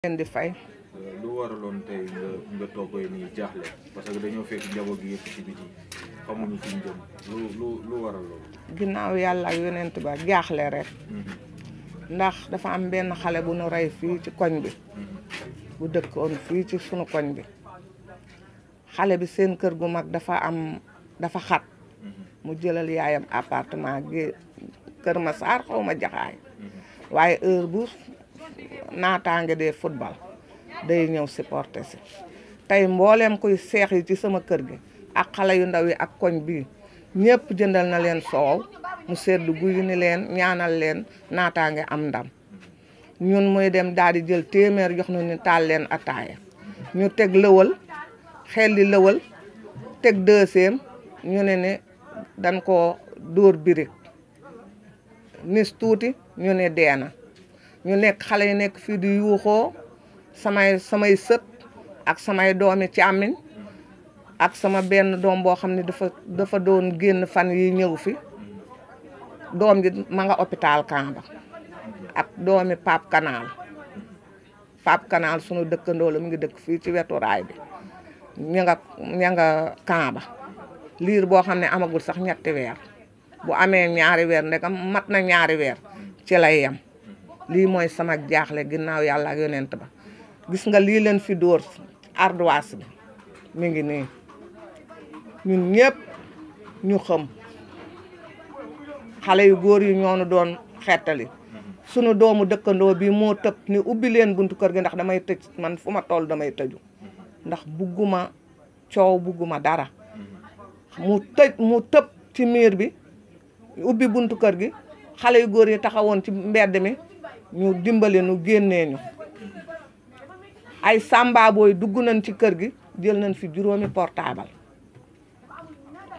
leen di fay. lu waraloon tey nga toogee nii jaaxle parce que dañoo fekk njaboot gi yëpp ci biti xamuñu fi ñu jëm lu waral loolu. ginnaaw yàlla ak yonent ba jaaxle rek. ndax dafa am benn xale bu nu rey fii ci koñ bi. bu dëkkoon fii ci sunu koñ bi. xale bi seen kër gu mag dafa xat. mu jëlal yaayam appartement gi Kër Massar xaw ma Jaxaay. waaye heure bu naataange dee football day ñëw supporter si tey mbooleem kuy seex yi ci sama kër gi ak xale yu ndaw yi ak koñ bii ñëpp jëndal na leen soow mu sedd guy ni leen ñaanal leen naataange am ndam ñun muy dem daal di jël téeméer jox nu ni taal leen ataaya ñu teg lëwal xel li lëwal teg deuxième ñu ne dañ ko dóor birig nis tuuti ñu ne deena ñu nekk xale yi nekk fii di yuuxoo samay sët ak samay doomi càmmiñ ak sama benn doom boo xam ne dafa doon génn fan yi ñëw fi doom ji ma nga hôpital Kamba ak doomi Pape Canal sunu dëkkandoo la mu ngi dëkk fii ci wetu raay bi ña nga Kamba liir boo xam ne amagul sax ñetti weer bu amee ñaari weer ndegam mat na ñaari weer ci lay yem lii mooy sama jaaxle ginnaaw yàlla ak yonent ba gis nga lii leen fi dóor ardoise bi mi ngi nii ñun ñëpp ñu xam xale yu góor yi ñoonu doon xettali sunu doomu dëkkandoo bi moo tëb ni ubbi leen buntu kër gi ndax damay tëj man fu ma toll damay tëju ndax bugguma coow bugguma dara mu tëb ci miir bi ubbi buntu kër gi xale yu góor yi taxawoon ci mbedd mi ñu dimbali nu génnee ñu ay samba booy dugg nañ ci kër gi jël nañ fi juróomi portable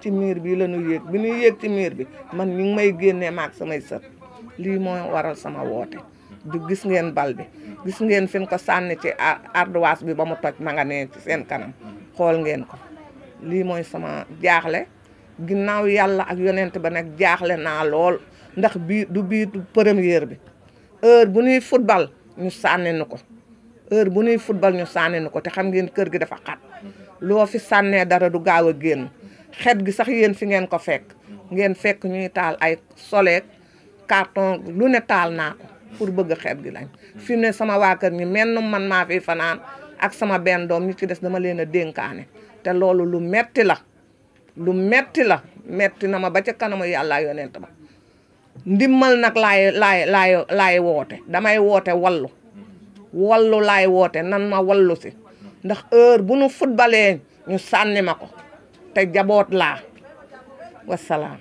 ci miir bi la ñu yéeg bi ñu yéeg ci miir bi man ñu ngi may génnee maag samay sët lii mooy waral sama woote du gis ngeen bal bi gis ngeen fi ko sànni ci ardoise bi ba mu toj ma nga ne ci seen kanam xool ngeen ko lii mooy sama jaaxle ginnaaw yàlla ak yonent ba nag jaaxle naa lool ndax bii du première bi heure bu ñuy football ñu sànni nu ko heure bu ñuy football ñu sànni nu ko te xam ngeen kër gi dafa xat loo fi sànnee dara du gaaw a génn xet gi sax yéen fi ngeen ko fekk ñuy taal ay soleek carton lu ne taal naa ko pour bëgg xet gi lañ fi mu ne sama waa kër ñi man maa fi fanaan ak sama benn doom ñi ci des dama leen a dénkaane te loolu lu metti la metti na ma ba ca kanamu yàlla yonent ba ndimmal nag laay woote damay woote wallu laay woote nan ma wallu si ndax heure bu nu footballee ñu sànni ma ko te jaboot laa wasalaam.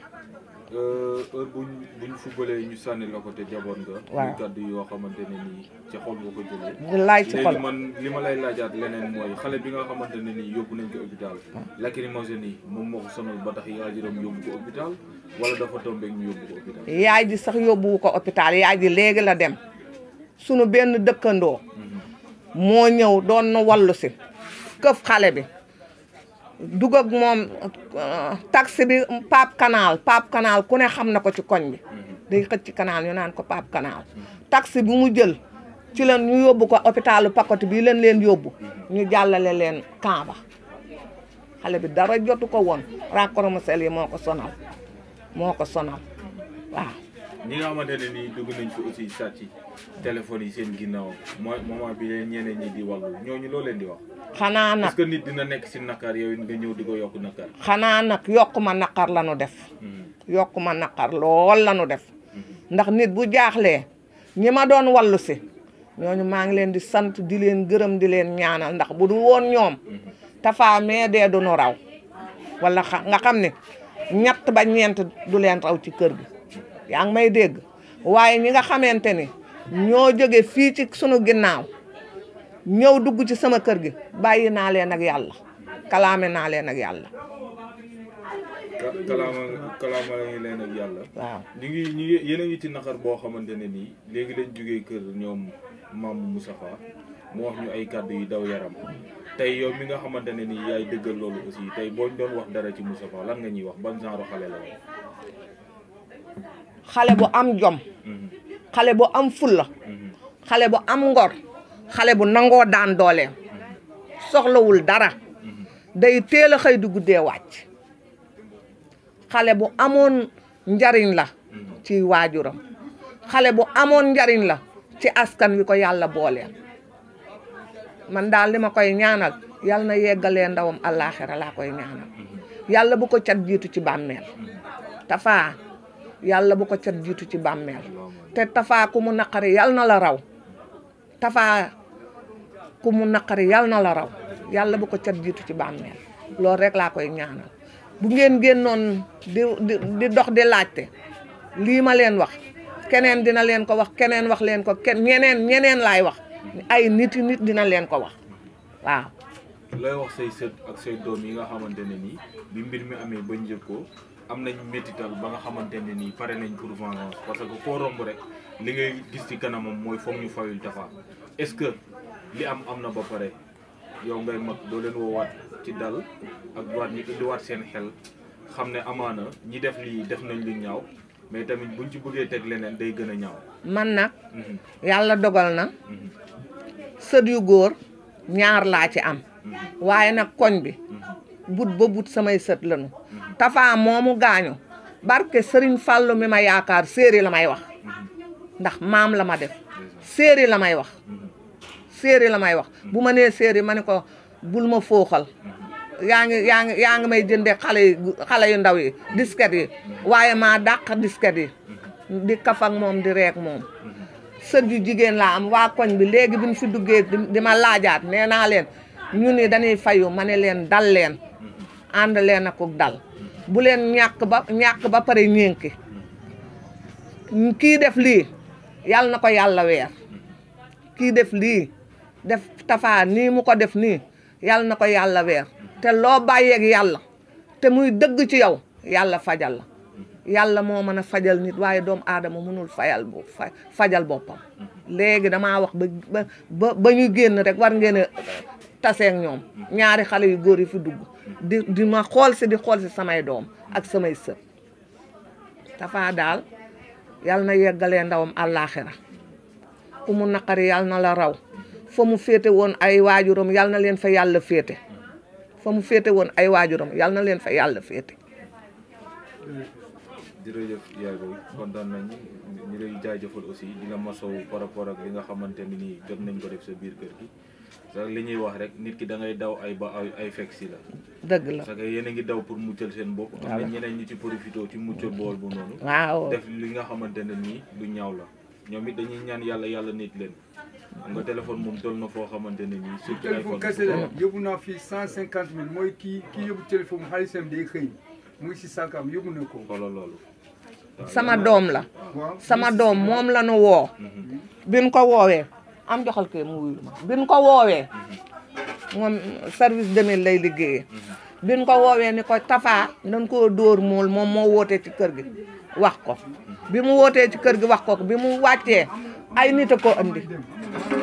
heure buñ footballee ñu sànni la ko te jaboot nga. waaw kàddu yoo xamante ne nii ci xol nga ko jëlee. laaj ci xol léegi man li ma lay laajaat leneen mooy xale bi nga xamante ne nii yóbbu nañ ko hôpital. lacrymogène yi moom moo ko sonal ba tax waajuram yóbbu ko hôpital wala dafa tombé ñu yóbbu ko hôpital. yaay ji sax yóbbu ko hôpital yaay ji léegi la dem sunu benn dëkkandoo. moo ñëw doon na wallu si këf xale bi dugg ak moom taxi bi Pape Canal ku ne xam na ko ci koñ bi day xëcc ci canal ñu naan ko Pape Canal taxi bi mu jël ci leen ñu yóbbu ko hôpitalu Pakoti bii leen yóbbu ñu jàllale leen Kamba xale bi dara jotu ko woon racromosel yi moo ko sonal waaw. ñi nga xamante ne nii dugg nañ ko aussi sàcc téléphone yi seen ginnaaw mooy moment bi leen ñeneen ñi di wàllu ñooñu loo leen di wax. xanaa nag est-ce que nit dina nekk si naqar yow nga ñëw di ko yokk naqar. xanaa nag yokk ma naqar la nu def. yokk ma naqar lool la nu def. ndax nit bu jaaxlee ñi ma doon wallu si ñooñu maa ngi leen di sant di leen gërëm di leen ñaanal ndax bu dul woon ñoom. Tafa mee dee du nu raw. wala nga xam ne ñett ba ñeent du leen raw ci kër gi. yaa ngi may dégg waaye ñi nga xamante ni ñoo jóge fii ci sunu ginnaaw ñëw dugg ci sama kër gi bàyyi naa leen ak yàlla kalaame naa leen ak yàlla. kalaama leen ak yàlla. waaw ñu ngi yéen a ngi ci naqar boo xamante ne nii léegi lañ jógee kër ñoom Mame Moustapha mu wax ñu ay kàddu yu daw yaram tey yow mi nga xamante ne nii yaay dëggal loolu aussi tey boo ñu doon wax dara ci Moustapha lan nga ñuy wax ban genre xale la woon. xale bu am jom xale bu am fulla xale bu am ngor xale bu nangoo daan dooleem soxlawul dara day teel a xëy di guddee wàcc xale bu amoon njariñ la ci waajuram xale bu amoon njariñ la ci askan wi ko yàlla booleel man daal li ma koy ñaanal yàlla na yeggalee ndawam àllaaxira laa koy ñaanal yàlla bu ko cat jiitu ci bàmmeel Tafa yàlla bu ko cat jiitu ci bàmmeel te Tafa ku mu naqari yàlla na la raw Tafa ku mu naqari yàlla na la raw yàlla bu ko cat jiitu ci bàmmeel loolu rek laa koy ñaanal bu ngeen génnoon di dox di laajte lii ma leen wax keneen dina leen ko wax keneen wax leen ko ñeneen laay wax ay nit dina leen ko wax waaw. looy wax say sët ak say doom yi nga xamante ne nii bi mbir mi amee ba njëkkoo am nañ métital ba nga xamante ne nii pare nañ pour vengeance parce que koo romb rek li ngay gis ci kanamam mooy foog ñu fayul Tafa est-ce que li am na ba pare yow ngay mag doo leen woowaat ci dal ak waat ñu indiwaat seen xel xam ne amaana ñi def lii def nañ lu ñaaw mais tamit buñ ci bëggee teg leneen day gën a ñaaw. man nag yàlla dogal na sët yu góor ñaar laa ci am waaye nag koñ bi but ba but samay sët lañu Tafa moomu gaañu barke Sëriñ Fàllu mi ma yaakaar séeri la may wax ndax maam la ma def séeri la may wax bu ma nee séeri ma ne ko bul ma fooxal yaa ngi may jënde xale yu ndaw yi disket yi waaye maa dàq disket yi di kaf ak moom di reek moom sët yu jigéen laa am waa koñ bi léegi bi ñu fi duggee di ma laajaat nee naa leen ñu ni dañuy fayu ma ne leen dal leen ànd leen ak dal bu leen ñàkk ba pare ñénki kii def lii yàlla na ko yàlla weer kii def lii def Tafa nii mu ko def nii yàlla na ko yàlla weer te loo bàyyeeg yàlla te muy dëgg ci yow yàlla fajal la yàlla moo mën a fajal nit waaye doomu aadama mënul fajal boppam léegi damaa wax ba ñu génn rek war ngeen a taseeg ñoom ñaari xale yu góor yi fi dugg di ma xool si samay doom ak samay sët Tafa daal yàlla na yeggalee ndawam àllaaxira ku mu naqari yàlla na la raw fa mu féete woon ay waajuram yàlla na leen fa yàlla féete yàlla na leen fa yàlla féete. jërëjëf yaay booy kontaan nañu ñu lay jaajëfal aussi di la masaw par rapport ak li nga xamante ni nii jot nañ ko def sa biir kër gi sax li ñuy wax rek nit ki da ngay daw ay fekk si la. dëgg la parce que yéen a ngi daw pour muccal seen bopp. am na ñeneen ñi ci profité ci muccal bool bu noonu. waaw def li nga xamante ne nii du ñaaw la ñoom it dañuy ñaan yàlla nit leen. xam nga téléphone moom toll na foo xamante ne nii. surtout téléphone kese la yóbbu naa fii 150 000 mooy kii yóbbu téléphone xaalisam day xëy muy si sànkam yóbbu na ko. xoolal loolu. sama doom la. sama doom moom la nu woo. bin ko woowee am joxal kee mu wuyu ma bin ko woowee moom service demel lay liggéeyee. bin ko woowee ni ko Tafa dañ koo dóor mool moom moo wootee ci kër gi wax ko. bi mu wootee ci kër gi wax ko bi mu wàccee ay nit a ko andi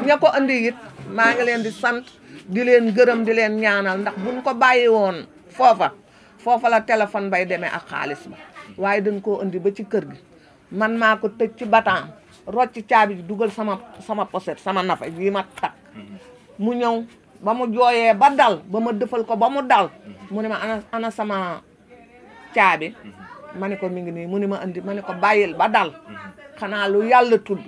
ña ko andi it maa ngi leen di sant di leen gërëm di leen ñaanal ndax buñ ko bàyyi woon foofa la téléphone bay demee ak xaalis ba waaye dañ koo andi ba ci kër gi man maa ko tëj ci bataan rocc caabi ji dugal sama poset sama nafa yi ma takk mu ñëw ba mu jooyee ba dal ba ma defal ko ba mu dal mu ne ma ana sama caabi ma ne ko mi ngi nii mu ne ma andi ma ne ko bàyyil ba dal xanaa lu yàlla tudd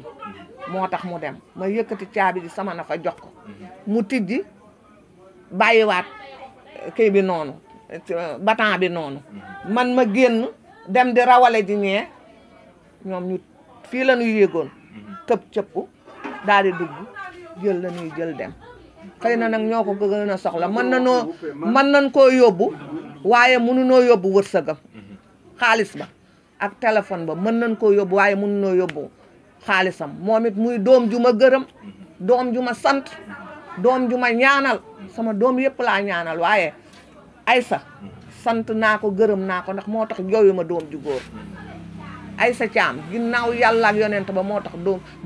moo tax mu dem ma yëkkati caabi ji sama nafa jox ko mu tijji bàyyiwaat kii bi noonu batan bi noonu man ma génn dem di rawale ji ñee ñoom ñu fii la ñuy yéegoon tëb cëpp daal di dugg jël la ñuy jël dem xëy na nag ñoo ko gën a soxla mën nañ koo yóbbu waaye mënunoo yóbbu wërsëgam xaalis ba ak téléphone ba mën nañ koo yóbbu waaye mënunoo yóbbu xaalisam moom it muy doom ju ma gërëm doom ju ma sant doom ju ma ñaanal sama doom yëpp laa ñaanal waaye Aysa sant naa ko gërëm naa ko ndax moo tax jooyu ma doom ju góor Aysa Caam ginnaaw yàlla ak yonent ba moo tax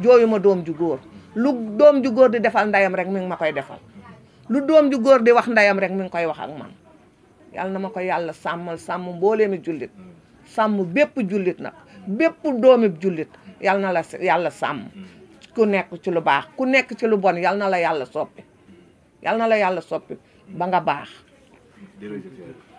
jooyu ma doom ju góor lu doom ju góor di defal ndeyam rek mi ngi ma koy defal lu doom ju góor di wax ndeyam rek mi ngi koy wax ak man yàlla na ma ko yàlla sàmmal sàmm mbooleemi jullit sàmm bépp jullit nag bépp doomi jullit yàlla na la yàlla sàmm ku nekk ci lu baax ku nekk ci lu bon yal na la yàlla soppi yal na la yàlla soppi ba nga baax. jërëjëf.